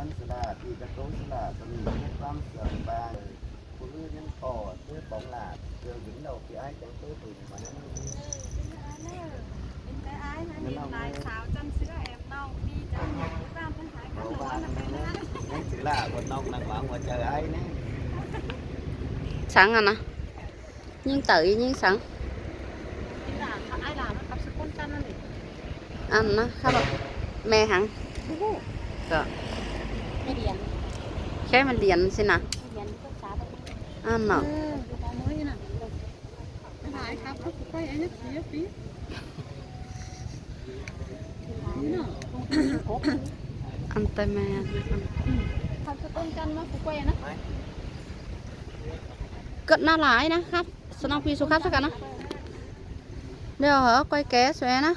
ນສຸລາ ທີ່ກະໂຕສຸລາ ຕົນມີຄວາມເຊື່ອວ່າ ຜູ້ອື່ນຍັງພໍເທື່ອປອງລາດ ເທື່ອຫຍິງເຫຼົ່າທີ່ອ້າຍຈັ່ງໂຕເປັນມານັ້ນ. ເປັນແຕ່ອ້າຍໃຫ້ມີຫຼາຍສາວຈຳເຊື່ອແອມນ້ອງ ດີຈັງ ຕິດຕາມເພິ່ນຂາຍກັນ ລະວັນນະ ຍັງຊິລາບົນນ້ອງນັກວາງຫົວໃຈອ້າຍແນ່. ສັງຫັ້ນນະ. ຍິງເຕີຍິງສັງ ອີຫຼ້າ ອ້າຍຫຼ້າມັນຂັບສະກຸນກັນນັ້ນເດ ອັນນະ ຂັບແມ່ຫັງ ບໍ່ຮູ້ ກໍແມ່ຫຼຽນ ແຄ່ມັນຫຼຽນຊີ້ນະ ແມ່ຫຼຽນກໍສາວ ອັນເນາະ ເອີ ຢູ່ກອງເມີຍນະ ຫຼາຍຄັບ ຂ້ອຍອາຍຸສີ່ປີ ອັນແຕ່ແມ່ ອືມ ຂັບສະກຸນກັນມາຜູ້ກວຍນະ ເກີດໜ້າຫຼາຍນະຄັບ. ສະໜອງພີສຸຂັບສະກັນນະ ດຽວເຮົາກ້ອຍແກສວຍນະ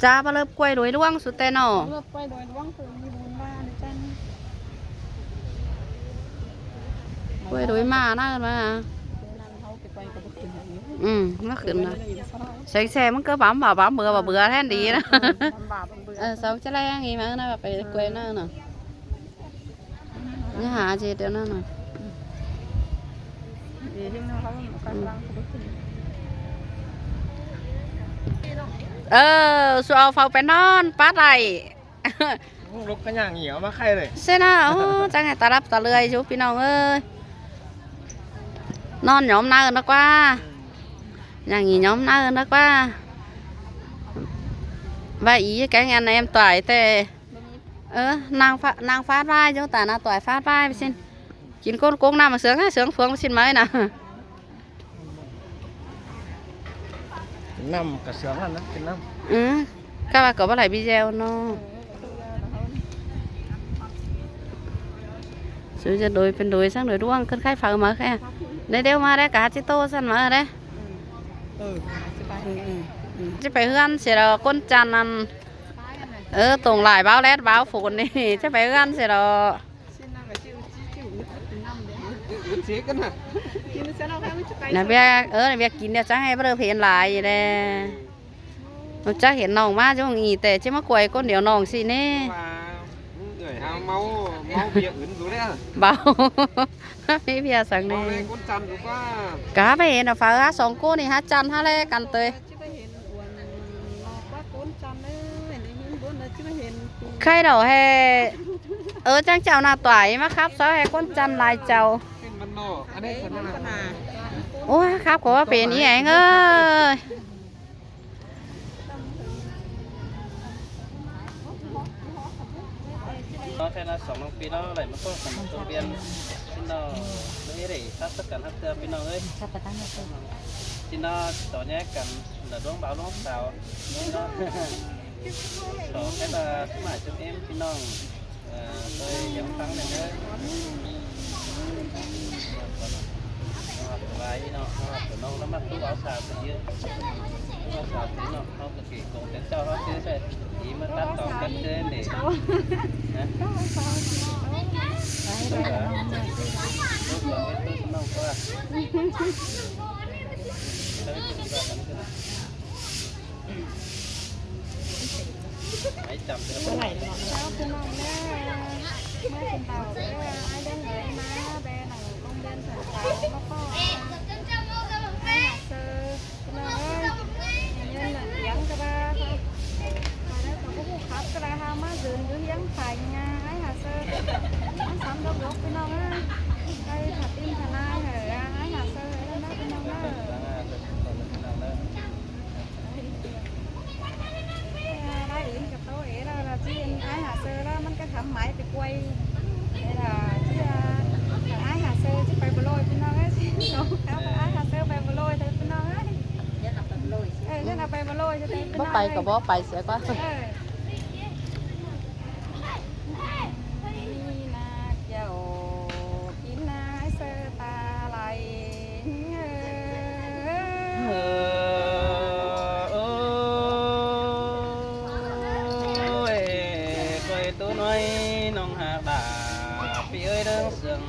ຈາປະເລີບກ້ວຍໂດຍຫຼວງສຸດແຕ່ໜໍ ກ້ວຍໂດຍມານະ ມາ ອືມ ມາຂຶ້ນນະ ແສງແສງມັນກໍບຳບາບຳເບືອບາເບືອແທນດີນະ ເອີ ເສົາຈະແລງອີກມານະ ໄປກ້ວຍນະ ເນາະ ນີ້ຫາເຈັດແລ້ວນັ້ນນະ ເອີ ສູ່ເອົາເຝົ້າໄປນອນປາໄດ້ ລູກກໍຍ່າງໜີອອກມາໄຄເລີຍ ເຊນະ ໂອ້ ຈັ່ງໃຫ້ຕາຫຼັບຕາເລື່ອຍຢູ່ ພີ່ນ້ອງເອີຍ ນອນຫຍອມໜ້າເອີ້ນດອກວ່າ ອືມ ຍ່າງໜີຫຍອມໜ້າເອີ້ນດອກວ່າ ວ່າອີແກງອັນແອມຕາຍແຕ່ ເອີ ນາງຟາ ນາງຟາດວາຍຢູ່ ຕາໜ້າຕອຍຟາດວາຍໄປຊິ ກິນກົ້ນກົກນ້ຳມາເສີງ ເສີງເຟືອງໄປຊິມາເອີຍນະ. ນ້ຳກະເຊື່ອງຫັ້ນນະ ກິນນ້ຳ ເອີ ກະວ່າກໍບໍ່ໄຫຼບີແຈວເນາະ ຊື່ຈະໂດຍເປັນໂດຍ ຊ່າງໂດຍດ້ວງ ເກີນໄຂ້ເຝົ້າມາແຄ່ ໄດ້ເດວມາໄດ້ກະຊິໂຕຊັ້ນມາເດ້ ເອີ ຊິໄປເຮືອນເສຍແລ້ວ ກົ້ນຈັນນັ້ນ ເອີ ຕົງຫຼາຍ ບ່າວແລດ ບ່າວຝົນນີ້ ຈະໄປເຮືອນເສຍແລ້ວ. ນາເບຍ ເອີ ນາເບຍກິນດຽວຈັ່ງໃຫ້ບໍ່ເລີເພນຫຼາຍແດ່ ເອີ ຮູ້ຈັກເຫັນນ້ອງມາຈັ່ງອີແຕ່ຈະມາກວຍຄົນດຽວນ້ອງຊີ້ແນ່ ວ່າເອື້ອຍເຮົາເມົາ ເມົາເບຍອຶນຢູ່ແລ້ວ ເບົາ ມີເບຍສັງແນ່ ເມົາແລ້ວຄົນຈັນຢູ່ກວ່າ ກະໄປເຫັນເອົາຝາເອື້ອສອງໂກນີ້ຫາຈັນຫາແລກັນເຕີຍ. ໄຄດອກແຮ ເອີ ຈັ່ງເຈົ້າໜ້າຕາຍມາຂັບຊອຍໃຫ້ຄົນຈັນຫຼາຍເຈົ້າ ເປັນບ້ານນອກ ອັນນີ້ເປັນບ້ານນາ ໂອ້ຍ ຂັບກໍວ່າເປັນອີ່ແອງເອີຍ ເນາະ ແທ້ນະ ສອງນ້ອງພີ່ນ້ອງໄຫຼມາພໍ້ກັນໂຮງຮຽນ ພີ່ນ້ອງເອີຍ ໄດ້ຮັບປະກັນຮັບເທື່ອພີ່ນ້ອງເອີຍ ພີ່ນ້ອງຕໍ່ແຍກກັນ ລະດວງບ່າວລວງສາວ ພີ່ນ້ອງ ສອງແທ້ນະ ສະໝາຍຈຸເອັມ ພີ່ນ້ອງ ເອີ ຊ່ອຍຢາມຟັງແດ່ເດີ ສະບາຍດີເນາະ ນ້ອງລະມັດຕູ້ເອົາສາວໄປຢືນ ເອົາສາວໄປເນາະ ເຮົາ ກະເກງກົງເປັນເຈົ້າເຮົາຊື່ໃສ່ ດີມາຕັດຕໍ່ກັນເທື່ອນີ້ ຮະ ໄປຈຳເດີ ເຈົ້າ ພີ່ນ້ອງເດີ ເມື່ອກິນເຂົ້າເດີ ອ້າຍເດີນເລີຍມາ ແບໜັງໂຮງຮຽນສັນເຕົາ ມາພໍ້ອ້າຍຫາເຊີ ພີ່ນ້ອງເອີຍ ເງິນນະ ຖຽງກະວ່າ ຂ້ອຍແລ້ວກະບໍ່ຮູ້ຄັບກະລະ ຫາມາຢືນຢູ່ຮຽງຂາຍຫຍ້າ ອ້າຍຫາເຊີ ມັນສຳດົກດົກ ພີ່ນ້ອງເອີຍ ໄກ່ຜາຕີນຜາລາຍ ເອີ ອ້າຍຫາເຊີ ເອີ ພີ່ນ້ອງເອີຍ ລາຍອື່ນກະໂຕເອ ລະ ລະທີ່ອ້າຍຫາເຊີ ລະມັນກະທຳໝາຍໄປກວຍ ເວລາທີ່ອ້າຍຫາເຊີຈະໄປບໍ່ລອຍ ພີ່ນ້ອງເອີຍ ເອົາ ອ້າຍຫາເຊີໄປບໍ່ລອຍເດີ ພີ່ນ້ອງເອີຍ ເອີ ເລື່ອງເອົາໄປບໍ່ລອຍເດີ ພີ່ນ້ອງ ບໍ່ໄປກະບໍ່ໄປເສຍກ່ອນ ເອີ ມີນາກເຈົ້າ ກິນນາເຊີຕາໄຫຼ ເອີ ເອີ ໂອ້ຍ ຂ້ອຍໂຕນ້ອຍນ້ອງ ຫາກດາ ພີ່ເອີຍເດີ ເຊື່ອງ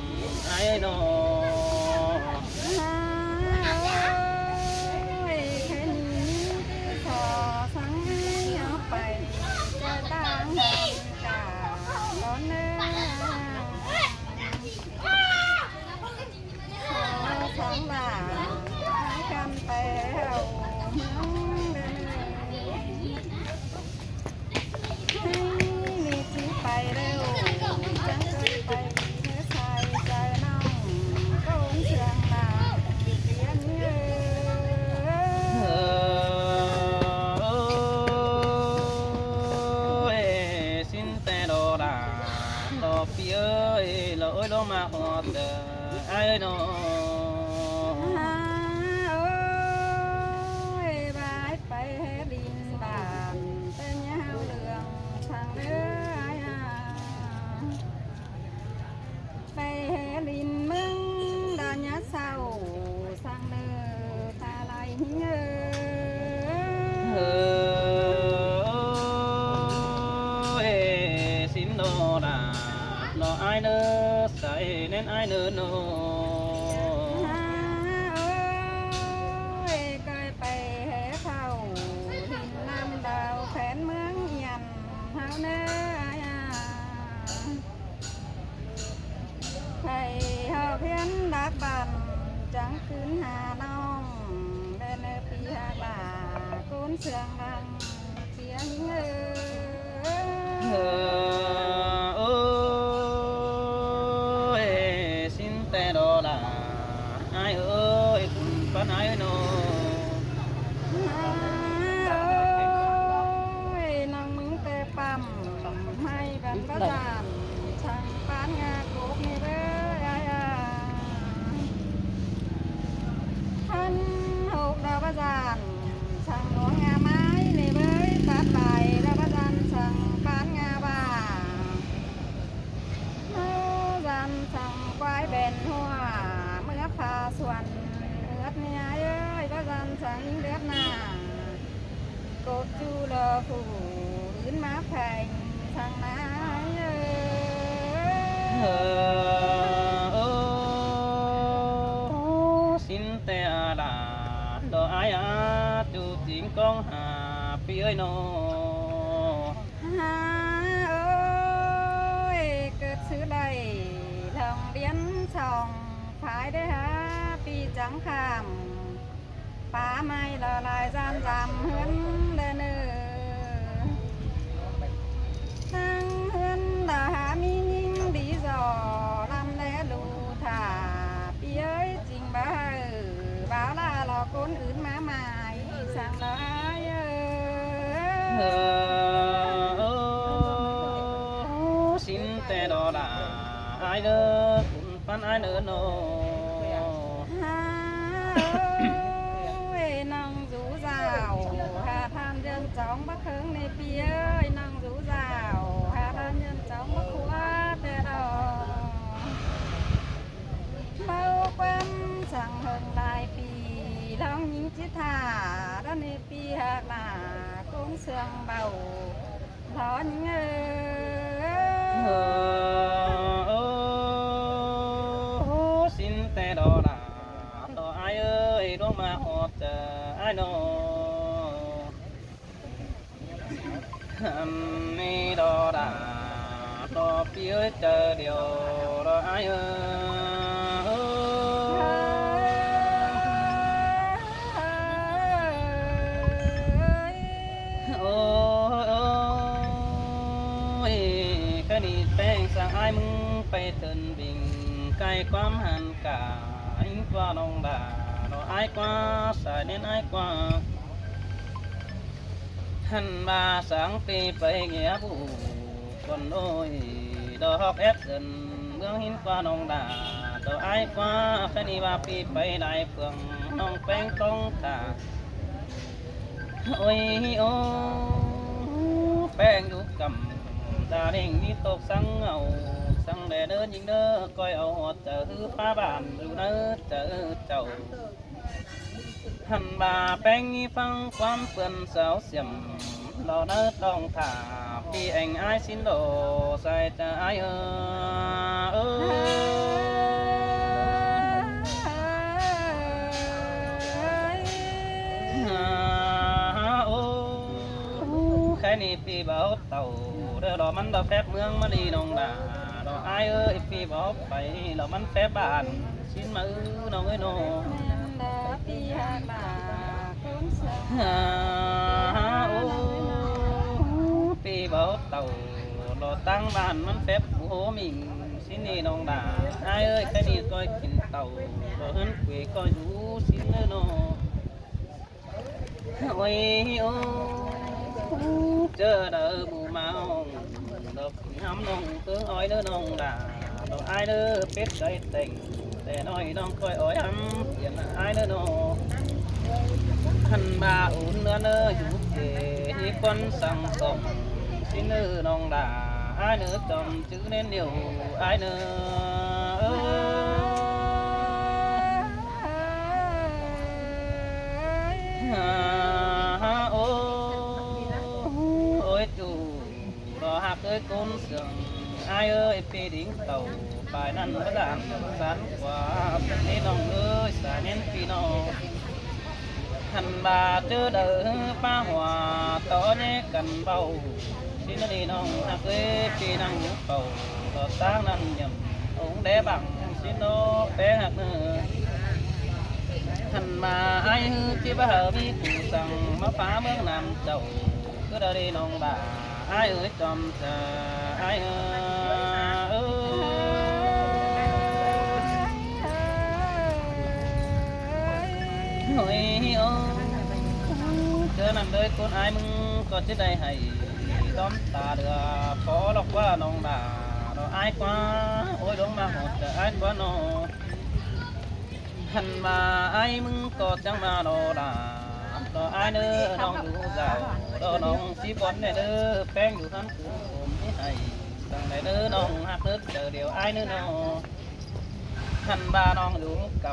ອ້າຍນ້ອງ ໂອ້ຍ ແຄ່ນີ້ ເດີອ້າຍເອີຍເນາະ. ຫາໂອ້ຍ ບາຍໄປແຮ່ດິນບ້ານ ແຕ່ຍາວເລື່ອງທາງເດີອ້າຍອາ ໄປແຮ່ດິນເມືອງດານຍາເຊົາ ສັງເດີຕາໄລຫິງເອີຍ. ເອີຍ ຊິນໂນລາ ໂນອ້າຍເດີ ໃສ່ແໜ້ນອ້າຍເດີໂນ. ຫາໂອ້ຍ ກາຍໄປແຮ່ເຂົ້າ ດິນນ້ຳດາວແຄວ້ນເມືອງອຽນເຮົາເນີອ້າຍອາ. ໃຜເຮົາພຽນດັກບັນ ຈັ່ງຄືນຫານ້ອງ ແດ່ເນີ ປີຮັກຫຼ້າ ໂກນເຊື່ອງດັງ ເສຍຍິງເອີຍ. ເອີ ໂອ້ຍ ຊິນແຕ່ໂດລາ ອ້າຍເອີຍ ບຸນປັນອ້າຍເນາະ. ໂອ້ຍ ນ້ອງມຶງແຕ່ປ້ຳ ໄມ້ບັນປະຈັນ ຊ່າງປານງາກົກນີ້ເບີຍ ພັນຫົກດອກປະຈັນ ຊ່າງໜວງງາໄມ້ນີ້ເບີຍ ຕັດໃບດອກປະຈັນ ຊ່າງປານງາບ້າ ເຮົາສັນ ຊ່າງຄວາຍແບນຫົວ ເມືອຟ້າສວນເອືອດເມຍເອີຍ ປະຈັນ ຊ່າງຍິງເດືອດໜ້າ ກົບຈູລອຜູ້ອື່ນມາແຝງທາງນາຍເອີຍ. ເອີ ໂອ້ ຊິນແຕ່ອາລາ ໂດອ້າຍອາ ຈູຈິງກ້ອງຫາ ປີເອີຍໂນ. ຫາໂອ້ຍ ເກີດຊື່ໄດ້ ລອງລຽນສອງຝ່າຍໄດ້ຫາ ປີຈັງຄຳ ປ່າໄມ້ຫຼໍ່ຫຼາຍຈານຈຳເຮືອນແລເນີ ທັງເຮືອນລະຫາມີຍິງດີສໍ່ ລຳແລລູຖ້າ ປີເອີຍ ຈິງບໍ່ໃຫ້ບ່າວລາລໍຄົນອື່ນມາໝາຍ ສັງຫຼາຍເອີຍ. ເອີ ໂອ້ ຊິນແຕ່ດອລາ ອ້າຍເດີ ບຸນປັນອ້າຍເດີໂນ. ຫາໂອ້ຍ ນ້ອງ ຊູສາວ ຫາທ່ານເດືອນສອງບັກເຄິ່ງໃນປີເອີຍ ນ້ອງຊູສາວ ຫາທ່ານເດືອນສອງບັກຂົວແຕ່ດອກ ເວົ້າຄວາມສັງເຫິງຫຼາຍປີ ລອງຍິງຈິດທ່າ ດອນໃນປີຫາກໜ້າ ກົງເຊື່ອງເບົາ ລອຍິງເອີຍ. ເອີ ໂອ້ ຊິນແຕ່ດອລາ ດອກອ້າຍເອີຍ ດວງມາຮອດເຈີອ້າຍນ້ອງ ອັນນີ້ດອກດາ ດອກປີເອີຍ ເຈີດຽວດອກອ້າຍເອີຍ. ໂອ້ຍ ກະນີ້ແປ້ງສາງອ້າຍມຶງໄປເທີນບິງ ໄກກວ່າມຫັນກາ ອິງກວ່ານ້ອງດາ ດອກອ້າຍກວ່າ ສາຍແໜ້ນອ້າຍກວ່າ ຫັນວ່າສາງປີໄປເງຍບູ ກ່ອນໂດຍ ດອກຮອກແອບເດີນເມືອງຫີນກວ່ານ້ອງດາ ດອກອ້າຍກວ່າ ຄະນີ້ວ່າປີໄປຫຼາຍເຟືອງ ນ້ອງແປ້ງຕ້ອງຖ້າ ໂອ້ຍ ໂອ້ ແປ້ງຢູ່ກຳດາເລັ່ງ ມີຕົກສັງເຫງົາ ສັງແດ່ເດີຍິງເດີ ກ້ອຍເອົາຮອດເຈີ ຟ້າບ້ານຢູ່ໃນເຈີເຈົ້າ. ຫັນວ່າແປ້ງມີຟັງຄວາມເປື້ອນສາວສຽມ ດອກເດີຕ້ອງຖ້າ ປີແອງອ້າຍຊິນໂດ ໃສ່ຈະອ້າຍເອີ ເອີ. ໂອ້ ໄຄນີ້ປີເບົາເຕົາເດີ ດອກມັນດອກແຟບເມືອງມະລີນ້ອງດາ ດອກອ້າຍເອີຍ ປີເບົາໄປ ດອກມັນແຟບບ້ານ ຊິນມາອືນ້ອງເອີຍນ້ອງ. ໂອ້ ປີເບົາເຕົາ ດອກຕ່າງບ້ານມັນແຟບໂຮມິງ ຊິນນີ້ນ້ອງດາ ອ້າຍເອີຍ ໄຄນີ້ກ້ອຍກິນເຕົາ ດອກເຮືອນກຸຍກໍຢູ່ຊິນເອີຍນ້ອງ. ໂອ້ຍ ໂອ້ ເຈີເດີໝູ່ເມົາ ດອກຫາມນ້ອງເອີຍ ອ້ອຍເດີນ້ອງດາ ອ້າຍເດີ ເປັດໄກ່ແຕ່ງ ແຕ່ນ້ອຍນ້ອງຄອຍອ້ອຍອຳ ປ່ຽນອ້າຍເດີເນາະ. ຄັນວ່າອຸ່ນເໜືອເນີຢູ່ເກ ມີຄວນສັ່ງສອນ ຊິເນີນ້ອງຫຼ້າ ອ້າຍເນີຈອມຈື່ແໜ້ນດຽວ ອ້າຍເນີ. ໂອ້ຍ ໂອ້ຍ ຈູ ບໍ່ຮັກເອີຍ ກົນເຊື່ອງ ອ້າຍເອີຍ ປີດິງເຕົາ ປາຍນັ້ນບໍ່ດານສັນກວ່າ ເປັນນີ້ນ້ອງເອີຍ ສາຍແມ່ນພີ່ນ້ອງ. ຄັນວ່າເຈີເດີປາຫົວ ຕໍ່ແຍກກັນເວົ້າ ຊິນະນີນ້ອງຮັກເອີຍ ປີນັ່ງຢູ່ເຝົ້າ ຕໍ່ຕາງນັ້ນຍຳ ອົງແດບັງ ຊິນອກແປຮັກເນີ. ຄັນວ່າອ້າຍເອີຍ ທີ່ວ່າເຮົາມີຜູ້ສັ່ງ ມາຟ້າເມືອງນຳເຈົ້າ ຄືດາເດນ້ອງຫຼ້າ ອ້າຍເອີຍ ຈອມຈາ ອ້າຍເອີຍ. ໂອ້ຍ ໂອ້ ເທື່ອນັ້ນເລີຍ ຄົນອ້າຍມຶງກໍຈະໄດ້ໃຫ້ ຕ້ອມຕາເຫຼືອ ພໍລອກວ່ານ້ອງຫຼ້າ ເນາະ ອ້າຍກວ່າ ໂອ້ຍ ລົງມາຮອດຈະອ້າຍກວ່າເນາະ. ຄັນວ່າອ້າຍມຶງກໍຈັ່ງມາເນາະຫຼ້າ ເນາະ ອ້າຍເດີ ນ້ອງຢູ່ເຈົ້າ ເດີ ນ້ອງຊິບ່ອນແດ່ເດີ ແປ້ງຢູ່ຫັ້ນຄືນຜົມໃຫ້ ຈັ່ງໃດເດີ ນ້ອງຮັກເດີ ເຈົ້າດຽວອ້າຍເດີເນາະ. ຄັນວ່ານ້ອງຢູ່ກຳ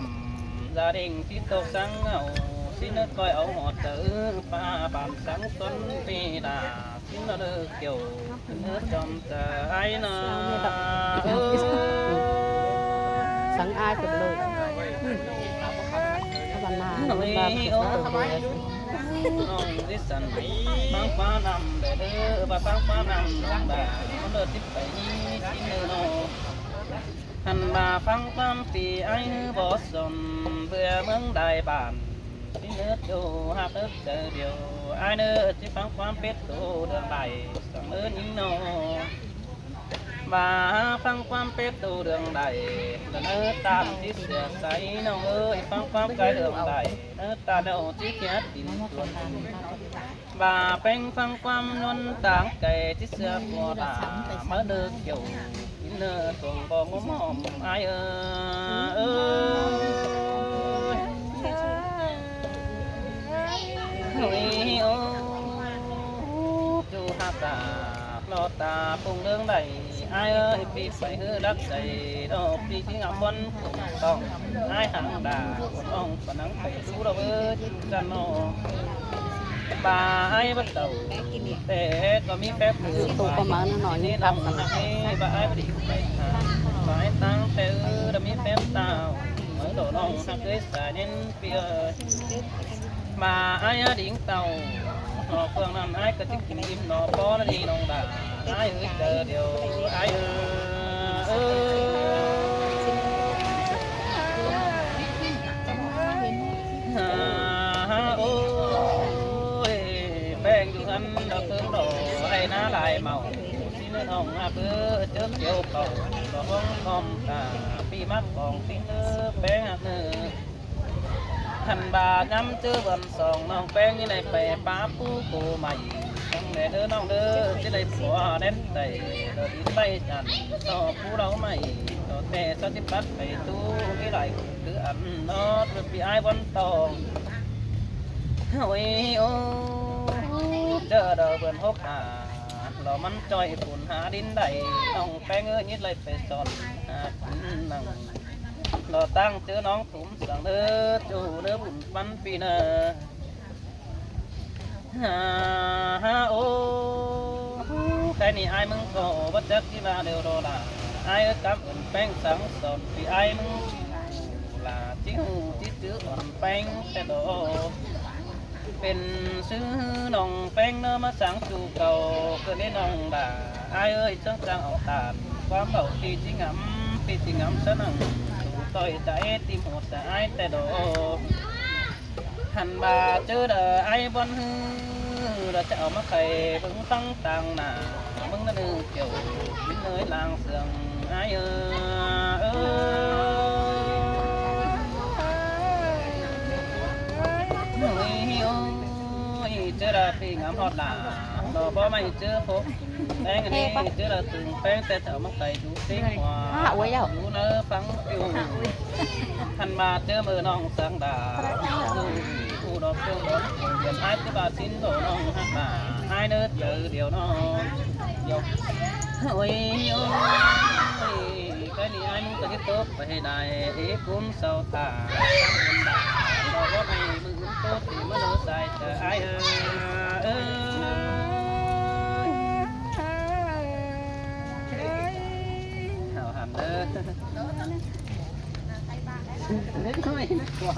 ຢາເດັ່ງທີ່ຕົກສັງເອົາ ຊິນຶກຄອຍເອົາຮອດເດີ ຟ້າບານສັງສົນປີໜ້າ ຊິນະເດີກ່ຽວ ເດີຈອມຈາອ້າຍນາ ເອີຍ. ສັງອ້າຍເປັນເລີຍ ອືມ ອາບນ້ຳ ໂອ້ຍ ໂອ້ຍ ນ້ອງດິສັນ ຟັງຟ້ານຳແດ່ເດີ ວ່າຟັງຟ້ານຳນ້ອງດາ ມັນເລີດຊິໄປນີ້ຊິເດີເນາະ. ຄັນວ່າຟັງຄວາມປີອ້າຍເຮີບໍ່ສົນ ເບື່ອເມືອງໃດບ້ານ ຊິເນີດຢູ່ຮັກເນີດໃຈດຽວ ອ້າຍເນີດຊິຟັງຄວາມເປັດໂຕເລື່ອງໃດ ສັງເນີດຍິງນ້ອງ ວ່າຟັງຄວາມເປັດໂຕເລື່ອງໃດ ເນີດຕາມທີ່ເຊື່ອໃສນ້ອງເອີຍ ຟັງຄວາມໄກເລື່ອງໃດ ເນີດຕາເນົາທີ່ເຂດດິນສວນ ວ່າແປງຟັງຄວາມຍົນຕາງໄກທີ່ເຊື່ອບໍ່ດາ ມາເລີກເກີ້ວກິນເນີທົ່ວງບໍ່ງມອມອ້າຍເອີຍ ໂອ້ຍ ໂອ້ ຈູຮັກຕາລໍຕາປຸງເລື່ອງໃດ ອ້າຍເອີຍ ປີໄປເຮີລັກໃຈດອກ ປີກິງອາຄົນຄົນຕ້ອງ ອ້າຍຫາງດາຄົນອອງປະນັງໄປດູດອກເອີຍ ຈູຈັນນໍ ບາອ້າຍບໍ່ເຕົາ ແຕ່ກໍມີແປບຄືໂຕປະມານໜ້ອຍນີ້ ຕັບກັນ ບາອ້າຍບໍ່ໄດ້ໄປຫາ ບາອ້າຍຕັ້ງແຕ່ເອີ ດະມີແຟນຕາວ ເອີ ໂຕນ້ອງຮັກເອີຍ ສາຍເນັ້ນປີເອີຍ ມາອ້າຍອາດິງເຕົ້າ ນອກເຄື່ອງນັ້ນອ້າຍກໍຊິກິນອີ່ມໜໍ່ພໍລະນີ້ນ້ອງດາ ອ້າຍເອີຍເດີດຽວອ້າຍເອີຍ ໂອ້ຍ ແປ້ງຢູ່ຫັ້ນດອກເພິ່ງດອກ ໄຮ່ນາຫຼາຍເມົາ ຊິເນີດຫ້ອງຮັກເອີຍ ເຈີກ່ຽວເຂົ້າດອກຫ້ອງຄອມຕາ ປີມັກຂອງຊິເນີດແປ້ງຮັກເນີ ຄັນວ່າຍາມເຈີວັນສອງ ນ້ອງແປ້ງນີ້ໄດ້ໄປປາປູໂກໃໝ່ ຈັ່ງແດ່ເດີນ້ອງເດີ ຊິໄດ້ຜົວແໜ້ນໃຈ ດອກດິນໃບຈັນ ດອກພູເຫຼົ່າໃໝ່ ດອກແຕ່ສະຕິປັດໄປຕູ້ ມີຫຼາຍຄືອັນເນາະ ເດີປີອ້າຍວັນຕອງ ໂອ້ຍ ໂອ້ ເຈີດອກເດືອນຫົກຫາ ລອມັນຈ່ອຍຝຸ່ນຫາດິນໄດ້ ນ້ອງແປ້ງເອີຍ ຍິດໄລ່ໄປສອນຫາກິນນັ່ງ ລອຕັ້ງເຈີນ້ອງ ສົມສັງເດີ ຈູເດີບຸນປັນປີເນີ ຫາ ຫາ ໂອ້ ໄກນີ້ອ້າຍມຶງກໍບໍ່ຈັກຊິວ່າແນວໃດລະ ອ້າຍເອີຍ ກຳເອີ້ນແປ້ງສັງສອນ ທີ່ອ້າຍມຶງຫຼ້າ ຊິຮູ້ຊິຈື່ອ່ອນແປ້ງແຕ່ດອກ ເປັນຊື່ນ້ອງແປ້ງເນີ ມາສັງຊູ່ເກົ່າ ເກີດໃນນ້ອງຫຼ້າ ອ້າຍເອີຍ ເຊິ່ງຈັ່ງເອົາຕານ ຄວາມເວົ້າທີ່ຈິງງາມ ທີ່ຈິງງາມສະໜັ່ງ ຕໍ່ຍຕາເອ ຕິມຫົວຕາອ້າຍແຕ່ດອກ ຫັ້ນວ່າເຈີເດີອ້າຍບ່ອນຮື ລະຈະເອົາມາໄຂເບິ່ງຟັງຕາງໜ້າ ມຶງນະເນີກ່ຽວ ບິນເນີຍລາງເຊື່ອງ ອ້າຍເອີຍ ເອີຍ ໂອ້ຍ ໂອ້ຍ ເຈີລະປີງາມຮອດຫຼ້າ ດອກບໍ່ໄມ້ເຈີພົບ ແປ້ງອັນນີ້ເຈີລະຕຶງແປ້ງ ແຕ່ຈະເອົາມາໄຂດູຕິກວ່າ ອ້າຍແລ້ວ ຢູ່ເນີຟັງຢູ່ ຄັນມາເຈີມືນ້ອງເຊືອງດາ ຜູ້ດອກເຊີງບອນ ດຽນອ້າຍຄືບາດສິນໂດນ້ອງຮັກມາ ອ້າຍເນີເຈີດຽວນ້ອງ ໂອ້ຍ ໂອ້ຍ ໄກນີ້ອ້າຍມຶງກະຊິຕົກໄປໃຫ້ໄດ້ ກຸມເສົາຖ້າ ດອກບໍ່ໃຫ້ມຶງຕົກ ມະໂນສາຍເອີຍ ອ້າຍເອີຍ ເອີຍ ເອົາຫັ້ນເດີ ເດັກນ້ອຍ